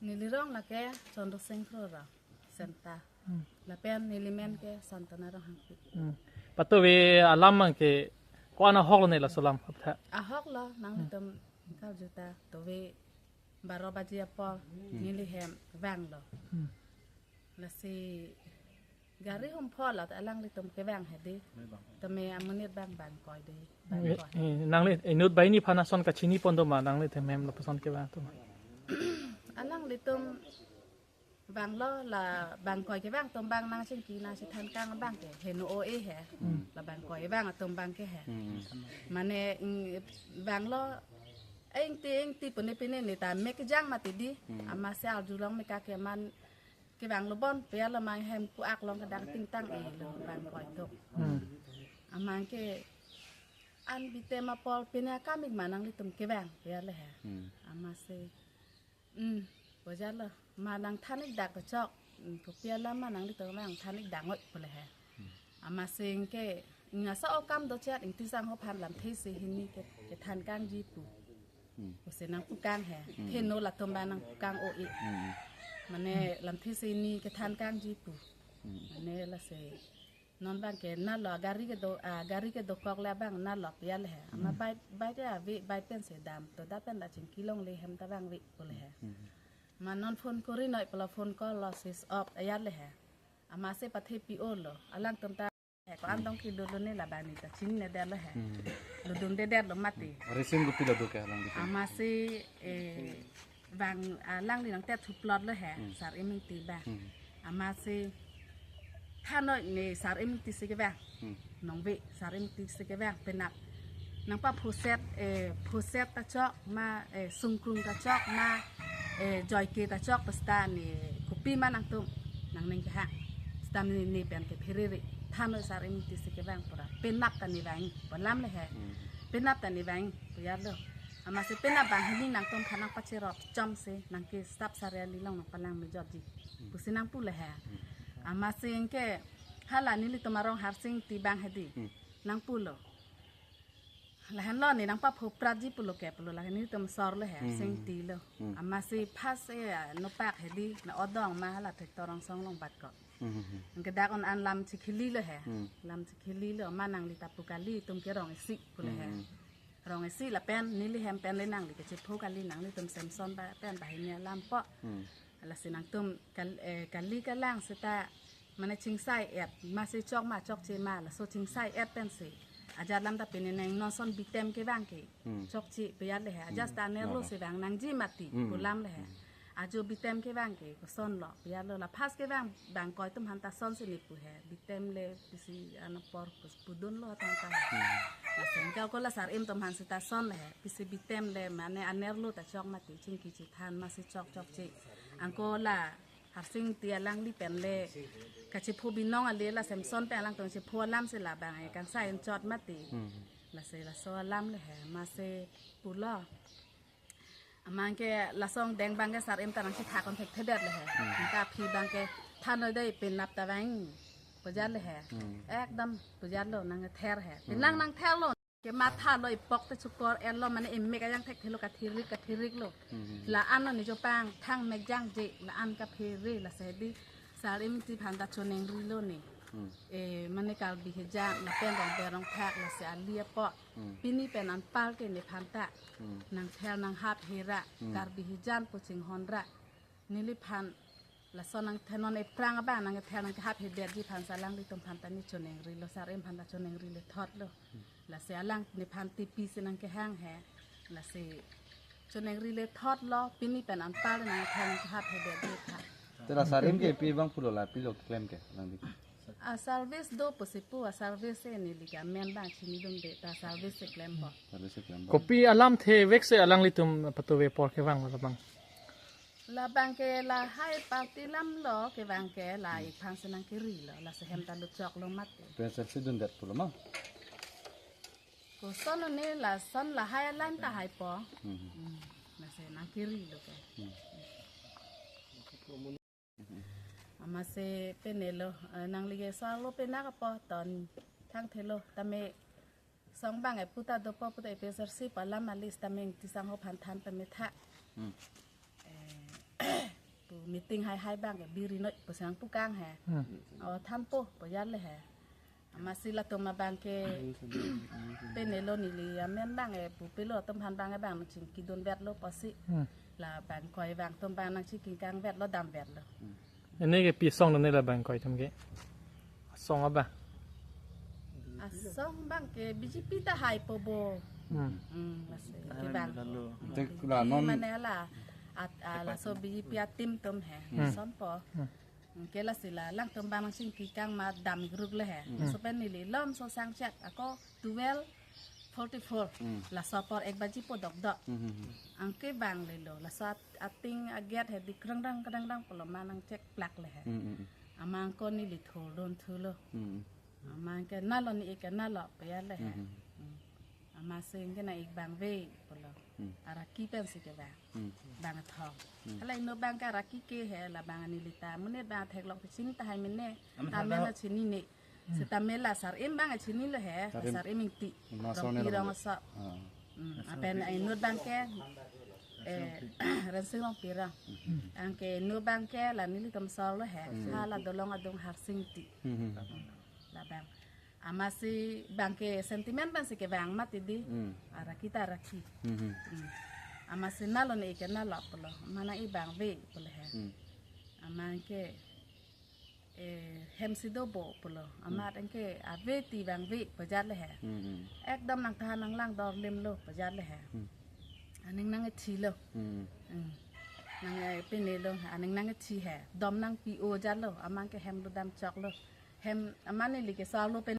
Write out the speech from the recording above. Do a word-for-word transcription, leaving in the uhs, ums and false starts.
Neli rong lake Chandra Singh Kro rong, Senta. Hmm. Lapen neli men ke Santana Ronghangpi. Hmm. Patove alam abang ke ko-an ahok lo ne laso alam aptha? Ahok lo, nanglitum karjuta tove baro baji apor neli hem vanglo. Hmm. Lasi gari hum pho lo, alanglitum kevang hedi. Tame amonit abang bang koi de, bang Eh, koi. Eh, nangli inut banghini aphan ason kachini pon do ma, nangli them hem lapuson kevang atum? Alanglitum vanglo, la bang koi kevang atum abang nangchingki nangchethan kang abang ke heno o-e he. Hmm. La bang koi vang atum abang ke he. Hmm. Mane, mm, vanglo, eh, ingti, ingti pune pine ne ta mek kejang mati di. Hmm. Amatsi arjulong mek ake man kevanglo bon, pi alo mang hem ku-ak long kedak tingtang e lo bang koi tok. Hmm. Amat ke an bitem apor pine akam ik ma nanglitum kevang, pi alo he. Hmm. Amatsi, hmm, bojalo, ma nangthan ik dak kechok, hmm, kopi alam ma nanglitum nangthan ik dak ngot pule he. Amatsi ke, nasa okam do chat, ingti sang ho aphan lamthe si hini ke, kethan kangji pu. Hmm. Pusi nangpu kang he. Hmm. Heno latum abang nangpu kang o-e. Hmm. Mane lamthe si hini kethan kangji pu. Hmm. Mane lasi non abang ke nalo gari kedo, ah, gari kedokok le abang nalo pi alo he. Amat Hmm. bai, bai ke ave, bai pen si dam. To da pen da chingki longle hem ta abang ave pule he. Hmm. Ma non phone kori noi pulo phone call lo switch off ayar le he. Amatsi pathe pi o lo. Alangtum ta he ko-an dong kido lo ne la bani ta chinine det lo he. Hmm. Lo dun de det lo mati. Resim kopi lo do ke alanglitum? Amatsi, eh, bang, ah, alangli nangtet thuplot lo he, Hmm. Sar Im Ingti abang. Hmm. Amatsi thanoi ne Sar Im Ingti si kevang. Hmm. Nongve Sar Im Ingti si kevang penap. Nangpaphoset, eh, phoset ta chok ma, eh, sungkrung ta chok ma, eh, joike ta chok, basta ne kopi ma nangtum nangning kehang. Stam ne, ne pen ke pherere. Thanoi Sar Im Ingti si kevang pura. Penap ta ne vang, pu alam le he. Hmm. Penap ta ne vang, pu yar lo. Amatsi penap abang hini nangtum aphan nangpacherop chom si, nangke staff sariali along nangpalang mejorji. Hmm. Pusi nangpu le he. Hmm. Amatsi ke hala nelitum arong Harsing Ingti abang hedi. Hmm. Nangpulo. Lahenlo ne nangpaphopratji pulo ke pulo, lahen nelitum sor lo he, Hmm. Sing Ingti lo. Hmm. Amatsi pas, eh, nopak hedi, na odong ma hala tractor angsong along bat ko. Hmm, hmm, hmm. Nangkedak on an lam chikhili lo he. Hmm. Lam chikhili lo, ma nangli ta pu kali, itum ke rong isi pule he. Hmm. Rong isi lapen neli hem pen le nangli kechepho kali, nanglitum Samson ba pen banghini alam po. Hmm. Lasi nangtum kal-, eh, kali kalang seta mane chingsai et, masi chok ma chokche ma, laso chingsai et pensi. Ajat lam ta pine nang non son bitem kevang ke. Hmm. Chokche pi yar le he. Ajat Hmm. ta nerlo Nada. Si vang nangji mati, Hmm. pu alam le he. Hmm. Ajo bitem kevang ke, koson lo, pi yar lo la pas kevang, bang koi atum aphan ta son si ne pu he. Bitem le, pisi ano apor, pus pudun lo tang tang. Hmm. Lasi ke ko la Sar Im atum aphan si ta son le he. Pisi bitem le, mane anerlo ta chok mati, chingki chethan, masi chok chokche. Anke la Harsing Ingti alangli pen le kachepho binong ale la Samson pen alangtum chepho alam si la bang e kangsai inchot mati. Hmm. Lasi laso alam le he, amatsi pulo. Amat ke lason deng abang ke Sar Im ta nangchethak on thekthedet le he. Hmm. Nangka aphi abang ke thanoi dei penap ta vang, pu yar le he. Hmm. Ekdom pu yar lo nangther he. Hmm. Penang nangther lo. Kematha lo ipok te chukor el lo mane emek ajang thekthelo kathirik kathirik lo. Hmm. La-an lo ne jopang thang mek jangje la-an kaphere lasi di Sar Im Ingti aphan ta choningri lo ne. Hmm. Eh, mane Karbi hijan lapen rong berong thak lasi ali apo. Hmm. Pini pen anpar ke nephan ta. Hmm. Nangther nanghap hera. Hmm. Karbi hijan pu chinghon ra. Neliphan lason nangther non ephrang abang nangther nangkehap hedetji aphan si alanglitum aphan ta ne choningri lo, Sar Im aphan ta choningri le thot lo. Lasi alang nephan tipi si nangkehang he. Lasi choningri le thot lo, pini pen anpar nangther nangkehap hedetji aphan. Te la Sar Im ke pi abang pulo la pilo keklem ke alangli? A service do pusi pu, a service si neli ke amen abang chinidunde ta service si klempo. Service si klempo. Kopi alamthe vek si alanglitum patove apor kevang labang? Labang ke lahai party alam lo kevang ke la iphan si nangkeri lo, lasi hem ta luchok lo mati. P S L C dundet pulo ma? Koson ne lason lahai alam ta haipo. Hmm. Hmm. Lasi nangkeri lo ke. Hmm. Amatsi pine lo, eh, nangli ke sar lo pine kapo ton thangthelo tame song abang e puta dopo puta A P S R C pu alam alis tame Ingti sang ho aphan than tame tha. Hmm. Eh, Meeting hai hai abang ke biri noi pu sang pukang he. Hmm. O thanpo pu jat le he. Amatsi latum abang ke penelo neli amen abang ke pupelo atum aphan abang ke abang nangchingkidun vetlo pusi. Hmm. La bangkoi abang atum abang nangchingkikang vetlo dam vetlo. Ene ke pi asong ne la bangkoi atum ke? Asong abang. Asong abang ke B J P ta hai po bo. Hmm. Hmm, lasi ke abang. Lalu. Tek B J P la non mane la at, ah, laso B J P a-team atum he. Hmm. Son po. Hmm. Hmm, ke lasi la alangtum abang nangchingkikang ma dam grup le he. Hmm. Laso pen neli lom so sangchak ako twelve forty-four. Hmm. Laso apor ek baji po dokdok. Hmm, hmm, hmm. Anke vanglelo. Laso at-, ating a-gate he di krengdang krengdang pulo ma nangchek plak le he. Hmm, hmm, hmm. Amat anke neli thurdun thulo. Hmm. Amat anke nalo ne-ik ke nalo pu jat le he. Hmm. Hmm. Amatsi anke ne-ik vangve pulo. Hmm. Araki pensi kevang. Hmm. Vangthom. Hmm. Hala inut abang ke araki ke he, la abang neli ta amonit abang theklong chini tahai mene. Amat ta mena chinine. Hmm. Seta me la Sarim abang chinilo he, Sarim. Sarim Ingti. Rongpi Rongso. Ah. Hmm, lapen inut abang ke, eh, Rensing Rongpi Rong. Hmm. Anke inut abang ke la nelitum asor lo he. Hmm. Hala Dolong Adung Harsing Ingti. Hmm, hmm. La abang. Amatsi abang ke sentiment abang si kevang mati di. Hmm. Araki ta araki. Hmm, hmm. Hmm. Amatsi nalo ne-ik ke nalo pulo. Ma ne-ik vangve pulo he. Hmm. Amat anke, eh, hem si do bo pulo. Amat anke ave ti vangve pu jat le he. Hmm, hmm. Ekdom nangthan nanglang dorlim lo pu jat le he. Hmm. Aning nangkethi lo. Hmm. Hmm. Nang, eh, penelo, aning nangkethi he. Dom nangpi-o jat lo, amat anke hem lo dam chok lo. Hem, amat neli ke asor lo pen